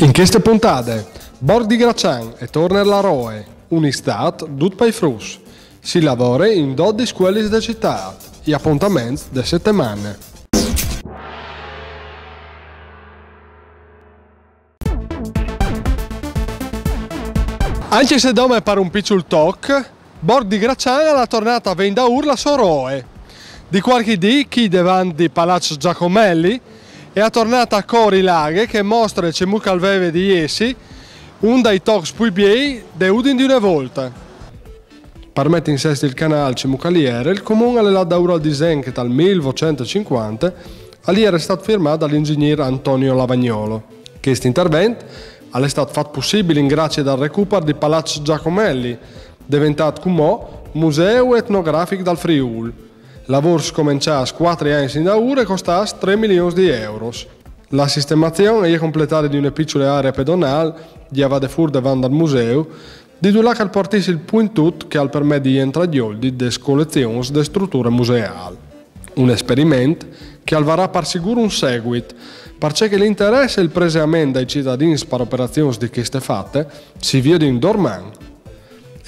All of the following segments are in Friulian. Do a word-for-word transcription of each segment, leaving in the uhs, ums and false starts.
In cheste pontade, Borc di Graçan e torne la Roe, un istât dut pai fruts. Si lavore in dodis scuelis de citât, i apontaments de setemane. Ancje se dome par un piçul toc, Borc di Graçan al à tornât a vê indaûr la sô Roe. Di cualchi dì, chi devant di Palaç Giacomelli, e je tornade a cori la aghe che e mostre cemût che al veve di jessi un dai tocs plui biei de Udin di une volte. Par meti in sest il canâl cemût che al jere, il Comun al è lât daûr al disen che tal mil votcent e cincuante al jere stât firmât dal inzegnîr Antonio Lavagnolo. Chest intervent al è stât fat pussibil in gracie dal recupar di Palaç Giacomelli, deventât cumò Museu Etnografic dal Friûl. Lavôrs scomençâts cuatri agns indaûr e costâts trê milions di euros. La sistemazion e je completade di une piçule aree pedonâl, gjavade fûr devant dal museu, di dulà che al partìs il puint dut che al permet di jentrâ a gjoldi des colezions de struture museâl. Un esperiment che al varà par sigûr un seguit, parcè che l'interès e il preseament dai citadins par operazions di cheste fate si viodin dorman.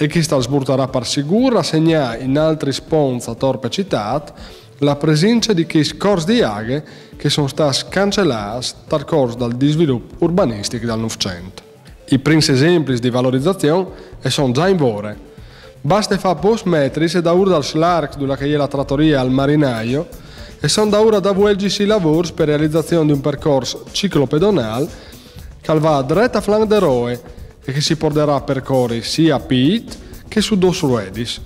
E chest al sburtarà par sigûr a segnâ in altris ponts ator pe citât la presince di chescj cors di aghe che a son stâts cancelâts tal cors dal disvilup urbanistic dal Nûfcent. I prins esemplis di valorizazion a son za in vore. Baste fâ pôcs metris e daûr dals larcs dulà che e je la tratorie al Marinaio, a son daûr a davuelzisi i lavôrs pe realizazion di un percors ciclopedonâl che al va dret a flanc de Roe e che si podarà percori sì a pît che su dôs ruedis.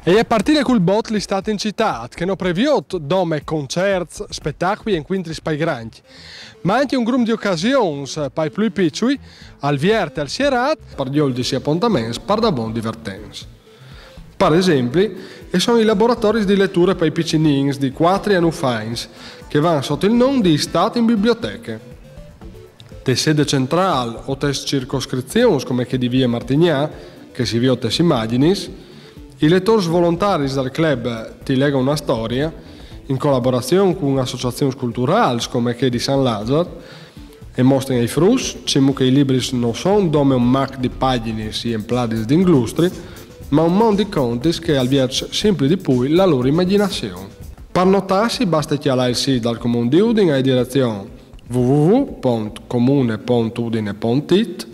E je partide cul bot l'istât in citât, che no previôt dome concerts, spetacui e incuintris pai grancj, ma ancje un grum di ocasions pai plui piçui, al viert e al sierât, par gjoldisi apontaments pardabon divertents. Par esempli, a son i laboratoris di leture pai piçinins di cuatri a nûf agns, che a van sot il non di Istât in biblioteche. Te sede centrâl o tes circoscrizions come chê di vie Martignà, che si viôt tes imagjinis, i letôrs volontaris dal club Ti lego una storia, in colaborazion cun associazions culturâls come chê di San Lazar, a mostrin ai fruts cemût che i libris no son dome un mac di pagjinis jempladis di inglustri, ma un mont di contis che al vierç simpri di plui la lôr imagjinazion. Par notâsi baste cjalâ il sît dal Comun di Udin ae direzion w w w pont comune pont udine pont it,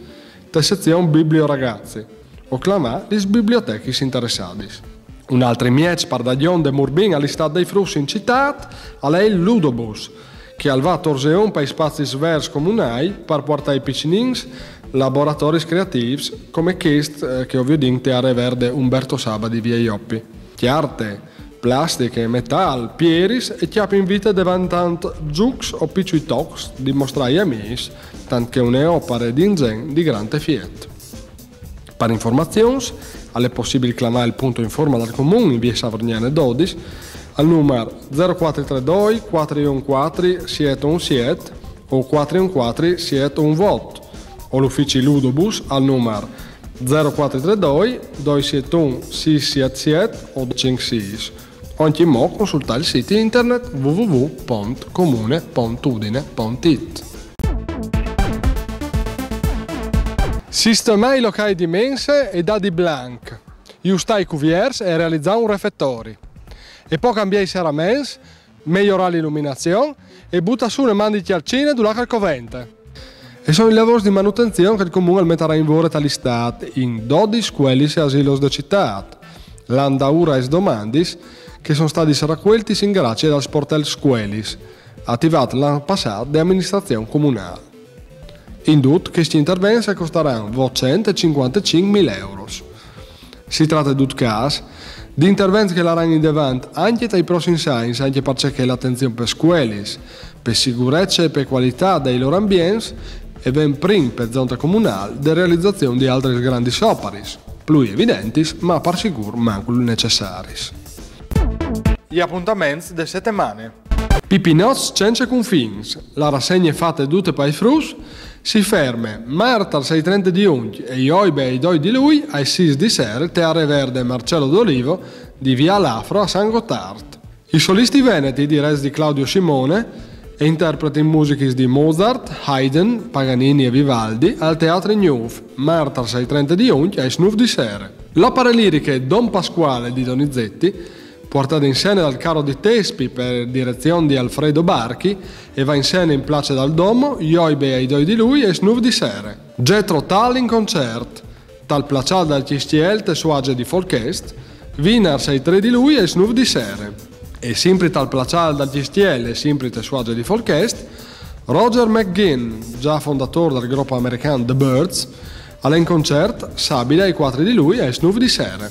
te sezion Biblioragazzi, o clamâ lis bibliotechis interessadis. Un altri mieç par dâ gjont de murbin al istât dai fruts in citât al è il ludobus, che al va a torzeon pai spazis verts comunâi par puartâ ai piçinins laboratoris creatîfs come chest, eh, che o viodìn te aree verde Umberto Saba di vie Joppi. Cjarte, plastiche, metâl, pieris a cjapin vite deventant zûcs o piçui tocs di mostrâ ai amîs, tant che une opare di inzen di grant efiet. Par informazions, al è pussibil clamâ il pont informa dal Comun in vie Savorgnane dodis, al numar zero cuatri trê doi cuatri un cuatri siet un siet o cuatri un cuatri siet un vot, o l'ufici Ludobus al numar zero cuatri trê doi doi siet un sîs siet siet o cinc sîs. O ancjemò consultâ il sît internet w w w pont comune pont udine pont it. Sistemâ i locâi di mense e dâ di blanc, justâ i cuvierts e realizâ un refetori. E po cambiâ i seraments, miorâ la iluminazion e butâ sù une man di cjalcine dulà che al covente. A son i lavôrs di manutenzion che il Comun al metarà in vore tal istât in dodis scuelis e asilos de citât. Lant daûr aes domandis che a son stadis racueltis in gracie dal sportel Scuelis, ativât l'an passât de aministrazion comunâl. In dut, chescj intervents a costaran votcent e cincuantecinc mil euros. Si trate, dut câs, di intervents che a laran indevant ancje tai prossims agns, ancje parcè che la atenzion pes scuelis, pe sigurece e pe cualitât dai lôr ambients, e ven prin pe zonte comunâl de realizazion di altris grandis oparis, plui evidentis, ma par sigûr mancul necessaris. I apontaments de setemane. Pipinots cence cunfins, la rassegne fate dute pai fruts, si ferme martars ai trente di Jugn e joibe ai doi di Lui aes sîs di sere te aree verde Marcello D'Olivo di viâl Afro a San Gotart. I solisti veneti, direts di Claudio Simone, E interpretin musichis di Mozart, Haydn, Paganini e Vivaldi al Teatri Gnûf, martars ai trenta di Jugn ai nûf di sere. L'opere liriche Don Pasquale di Donizetti, puartade in sene dal Caro di Tespi par direzion di Alfredo Barchi, e va in sene in place dal Domo, joibe ai doi di Lui ai nûf di sere. Jethro Tull in concert, tal plaçâl dal Cjistiel te suaze di Folchest, vinars ai trê di Lui ai nûf di sere. E simpri tal plaçâl dal Cjistiel e simpri te suaze di Folchest, Roger McGuinn, za fondatôr dal grup american The Byrds, al è in concert sabide ai cuatri di Lui ai nûf di sere.